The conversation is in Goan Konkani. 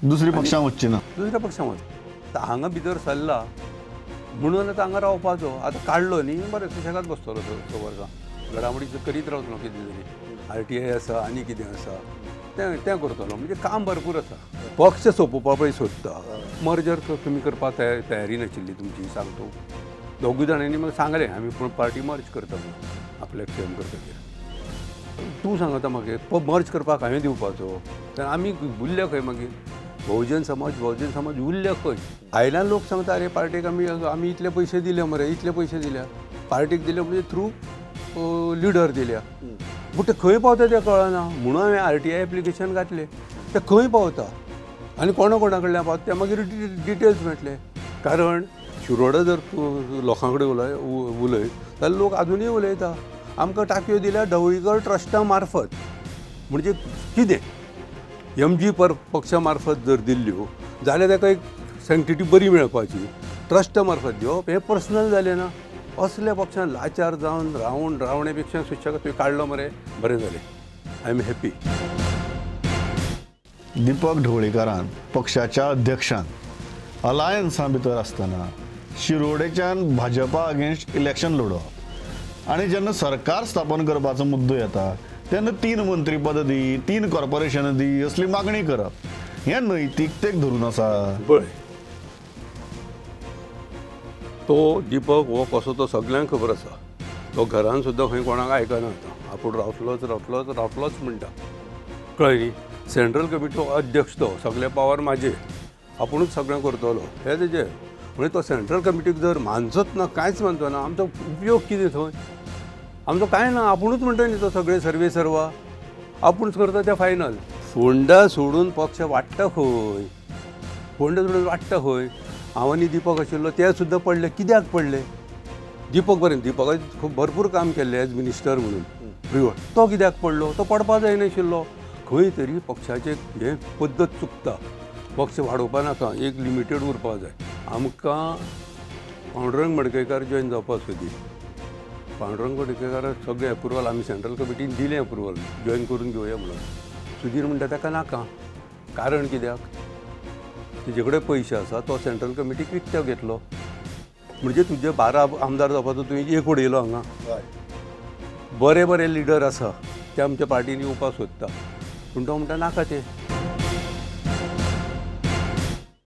दुसरी पक्षां वचची ना, दुसऱ्या पक्षां वच. हांगा भितर सरला म्हणून आतां हांगा रावपाचो. आतां काडलो न्ही, बरें सुशेगाद बसतलो 6 वर्सां घडामोडी करीत रावतलो. कितें तरी RTI आसा आनी कितें आसा तें तें करतलो. म्हणजे काम भरपूर आसा. पक्ष सोंपोवपा पळय सोदता. मर्जर तुमी करपाक तयारी नाशिल्ली तुमची, सांगतो. दोगूय जाणांनी म्हाका सांगलें आमी पूण पार्टी मर्ज करता म्हणून आपल्याक सेम करतकीर. तूं सांगता म्हाका मर्ज करपाक हांवें दिवपाचो, तर आमी उरले खंय मागीर? बहुजन समाज, बहुजन समाज उरले खंय? आयल्यान लोक सांगता अरे पार्टीक आमी आमी इतले पयशे दिले मरे, इतले पयशे दिल्या पार्टीक, दिले म्हणजे थ्रू लिडर दिल्या. पूण ते खंय पावता तें कळना. म्हणून हांवें RTI application घातलें. तें खंय पावता आनी कोणा कोणा कडल्यान पावता तें मागीर डिटेल्स मेळटले. कारण शिरोडा जर लोकां कडेन उलयत जाल्यार लोक आजुनूय उलयता आमकां टाकयो दिल्या ढवळीकर ट्रस्टा मार्फत. म्हणजे कितें MG पक्षा मार्फत जर दिल्ल्यो जाल्यार ताका एक सँक्टिटी बरी मेळपाची. ट्रस्टा मार्फत दिवप हें पर्सनल जालें ना. असल्या पक्षान लाचार जावन रावून रावणे पेक्षा सुशेगाद तुवें काडलो मरे, बरें जालें. I am happy. Deepak ढवळीकारान पक्षाच्या अध्यक्षान अलायन्सा भितर आसतना शिरोडेच्यान भाजपा अगेन्स्ट इलेक्शन लढोवप आनी जेन्ना सरकार स्थापन करपाचो मुद्दो येता तेन्ना 3 मंत्रीपद दी, 3 कॉर्पोरेशन दी असली मागणी करप हें नैतिकतेक धरून आसा. पळय तो दीपक हो कसो तो सगळ्यांक खबर आसा. तो घरान सुद्दां खंय कोणाक आयकना आतां. आपूण रावतलोच रावतलोच रावतलोच म्हणटा, कळ्ळें न्ही. सेंट्रल कमिटीचो अध्यक्ष तो, सगळे पावर म्हाजे, आपुणूच सगळें करतलो हें तेजें. म्हणजे तो सेंट्रल कमिटीक जर मानचोच ना, कांयच मानचो ना, आमचो उपयोग कितें थंय? आमचो कांय ना. आपुणूच म्हणटा न्ही तो सगळे सर्वे सर्वा आपूणच करता तें फायनल. फोंडा सोडून पक्ष वाडटा खंय? फोंडा सोडून वाडटा खंय? हांव आनी दीपक आशिल्लो ते सुद्दां पडले. कित्याक पडले? दीपक बरें, दीपकान खूब भरपूर काम केल्लें एज मिनिस्टर म्हणून प्रियोळ. तो कित्याक पडलो? तो पडपा जायनाशिल्लो. खंय तरी पक्षाचें हें पद्दत चुकता. पक्ष वाडोवपा नाका, एक लिमिटेड उरपा जाय. आमकां पांडुरंग मडकयकार जॉयन जावपाक सोदी. पांडुरंग मडकयकार सगळें एप्रुवल आमी सेंट्रल कमिटीन दिलें एप्रुवल, जॉयन करून घेवया म्हणून. सुधीर म्हणटा ताका नाका. कारण कित्याक? तेजे कडेन पयशे आसा, तो सेंट्रल कमिटीक विकतो घेतलो. म्हणजे तुजे 12 आमदार जावपाचो तुवें एक उडयलो हांगा. बरे बरे लिडर आसा ते आमच्या पार्टीन येवपाक सोदता, पूण तो म्हणटा नाका ते.